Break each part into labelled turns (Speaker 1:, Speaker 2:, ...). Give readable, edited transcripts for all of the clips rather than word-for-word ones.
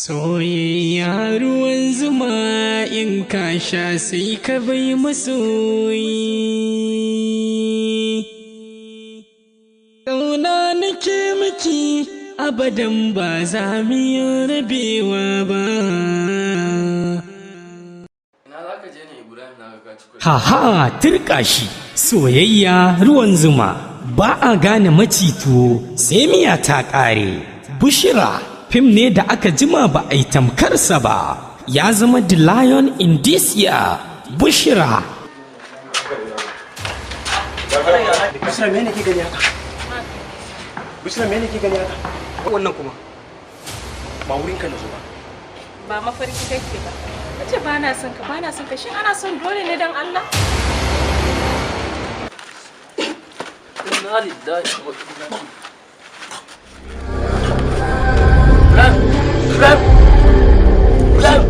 Speaker 1: Soyayya ruwan zuma, in ka sha sai ka bai masoyi. Ƙauna nake miki, abadan ba za mu yi rabewa ba.
Speaker 2: Ina za ka je ne, Ibrahim? Na ga ci.
Speaker 1: Haha, turƙa shi, soyayya ruwan zuma, ba a gane maci tuwo sai miya ta ƙare. Bushira fim ne da aka jima ba a yi tamkarsa ba, ya zama the lion in this year. Bushira.
Speaker 3: Bushra, me ne ke gani haka? Bushra, me ne ke gani haka? Wannan kuma ba wurin ka na zo ba.
Speaker 4: Ba mafarki kake ba. Kace ba na son ka, ba na son ka. Shin ana son dole ne, dan Allah?
Speaker 2: Inna lillahi wa inna Ibrahim! Ibrahim! Ibrahim!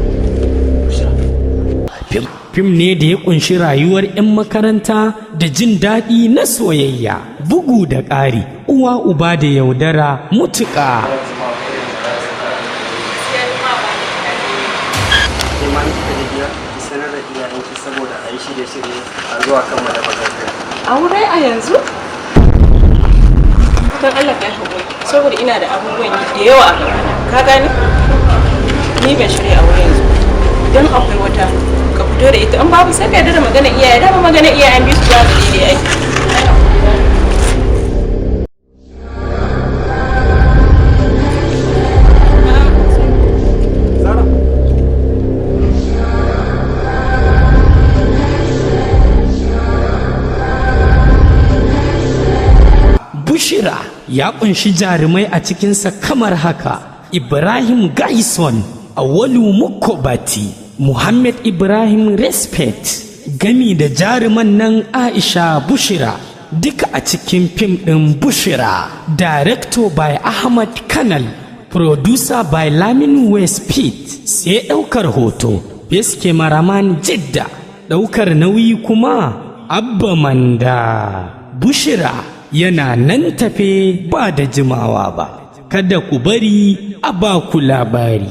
Speaker 1: Fim ne da ya kunshi rayuwar 'yan makaranta da jin daɗi na soyayya, bugu da ƙari, uwa uba da yaudara mutuƙa.
Speaker 4: Gaskiya ni ma ba ni tunani.
Speaker 3: Ke ma in kika je gida, ki sanar da iyayenki saboda a yi shirye-shirye a zuwa kammala makaranta.
Speaker 4: Aure a yanzu? Dan Allah ka yi haƙuri, saboda ina da abubuwan yi da yawa a gabana. Ka gane? Ni ban shirya aure yanzu. Idan akwai wata, ka fito da ita, in babu sai ka yarda da magana iyaye. Dama magana iyayen bisu za su daidai ai.
Speaker 3: Zara.
Speaker 1: Bushira ya kunshi jarumai a cikinsa kamar haka: Ibrahim Gaison, Awalu Mukobati, Muhammad Ibrahim Respect, gami da jaruman nan Aisha Bushira, duka a cikin fim ɗin Bushira. Director by Ahmad Kanal, producer by Lamin West Pete, sai ɗaukar hoto, Beske Maraman Jidda, ɗaukar nauyi kuma Abba Manda. Bushira yana nan tafe ba da jimawa ba. Kada ku bari a ba ku labari.